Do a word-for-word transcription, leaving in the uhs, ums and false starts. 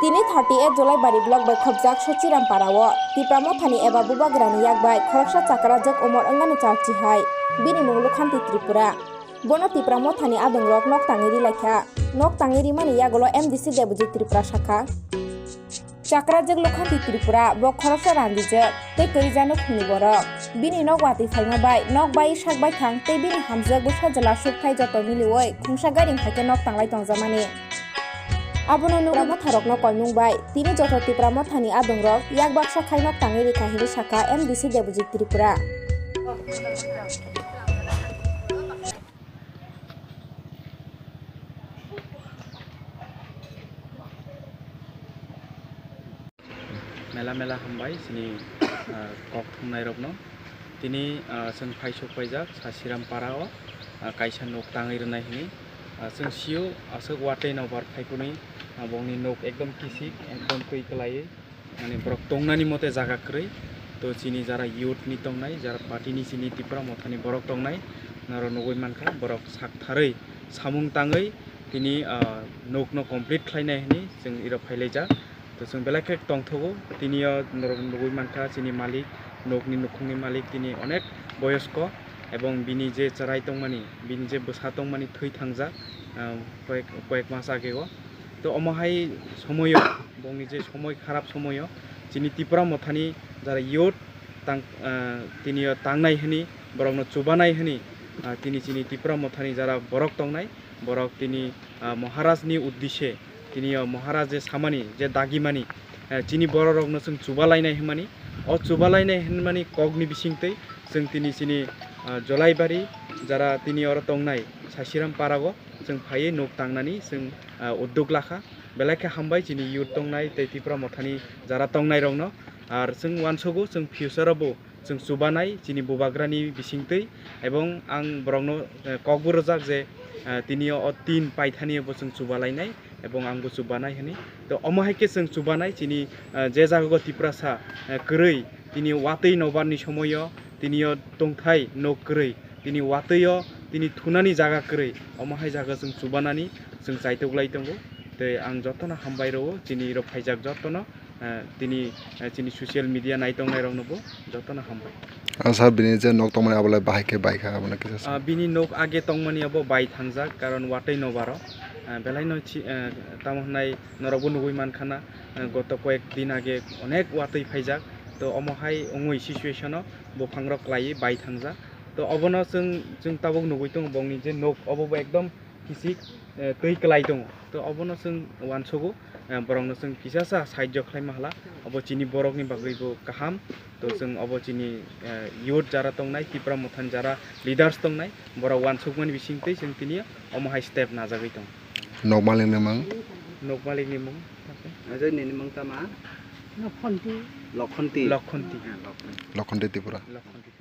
Tini thirty eight Jolaibari block bai khopjak Sochiram para o Tipra Mothani eba Bubagrani yak bai khoroksa chakrajwk umor wngmani charchi hai. Bini mung Lukhanti Tripura. Bono Tipra Mothani adongrok nok tangwi ri lai kha. Nok tangwi rimani yagulo M D C Debojit Tripura sakha. Chakrajwk Lukhanti Tripura bo khoroksa randijwk tei kwrwija nukhungni borok. Bini nok watwi phaima bai nok bai sak baithang tei bini hamjwk bwsa jwla sukthai joto miliwi khungsa gairing hai khe nok tanglai tongjakmani. Abono nugwi motharokno koimung bai tini joto Tipra Mothani adongrok yak baksa khai nok tangwi rikha hinwi sakha M D C Debojit Tripura. Mela mela hambai chini, ah, kok thumnairokno. Tini, ah, chwng phaisok paijak Sasiram para o, ah, kaisa nok tangwi rwnai hwnwi. Ah, chwng sio aswk watwi nobar phaiphunwi, ah, bongni nok ekdom kisik, ekdom twi kwlaiwi. Mane borok tongnani mote jaga kwrwi. To chini jara youth ni tongnai, jara party ni chini Tipra Mothani borok tongnai, norok nugwi mankha, borok saktharwi samung tangwi tini, ah, nokno complete khlainai hwnwi chwng iro phailaijak. To chwng belai khe tongthogo, tini o norok nugwi mankha chini malik, nokni nukhungni malik tini onek boyosko, ebong bini je chwrai tongmani, bini je bwsa tongmani thwi thangjak, ah, koyek, koyek mas age o. To omo hai somoyo, bongni je somoi, kharap somoyo, chini Tipra Mothani jara youth tang, ah, tini o tangnai hwnwi, borokno chubanai hwnwi, ah, tini chini Tipra Mothani jara borok tongnai, borok tini, ah, Maharaj ni uddishe, tini o Maharaj je samani, je dagimani, ah, chini bororokno chwng chubalainai hwnmani, o chubalainai hwnmani kokni bisingtwi chwng tini chini, ah, Jolaibari jara tini oro tongnai Sasiram para o, chwng phaiwi nok tangnani chwng, ah, udduk lakha. Belai khe hambai chini youth tongnai tei Tipra Mothani jara tongnairokno. Ar chwng uansugo chwng future o bo chwng chubanai chini bubagrani bisingtwi. Ebong ang borokno, eh, kokbo rwjak je, eh, tini o tin paithani bo chwng chubalainai ebong ang bo chubanai hwnwi. To omo hai khe chwng chubanai chini, eh, je jaga o Tiprasa, eh, kwrwi tini watwi nobarni somoio tini o tongthai nok kwrwi. Tini watwi o tini thunani jaga kwrwi, omo hai jaga chwng chubanani chwng chaitok lai tongo. Tei ang jotono hambai rwo chini rok phaijak jotono, eh, tini, eh, chini social media naitongnai rokno bo jotono hambai. Ah, sir, bini je nok tongmani abo lai bahai khe bai kha, abono kisa sa. Ah, bini nok age tongmani abo bai thangjak, karon watwi nobaro. Ah, belai no chi, eh, tamo hwnai norok bo nugwi mankha na, eh, goto koyek din age onek watwi phaijak. To omo hai wngwi situation o buphang rok kwlaiwi bai thangjak. To obono chwng, chwng tabuk nugwi tongo bongni je nok obo bo ekdom kisik, eh, twi kwlai tongo. To obono chwng uansugo, eh, borokno chwng kisasa sahajyo khlaima hala. Obo chini borokni bagwi bo kaham. To chwng obo chini, eh, youth jara tongnai, Tipra Mothani jara leaders tongnai, borok uansukmani bisingtwi chwng tini omo hai step najagwi tongo. Nok malikni mung? Nok malikni mung. Ajai nini mung tama? Lokhonti. Lokhonti. Lokhonti. Ah, Lokhonti. Lokhonti Tripura. Lokhonti.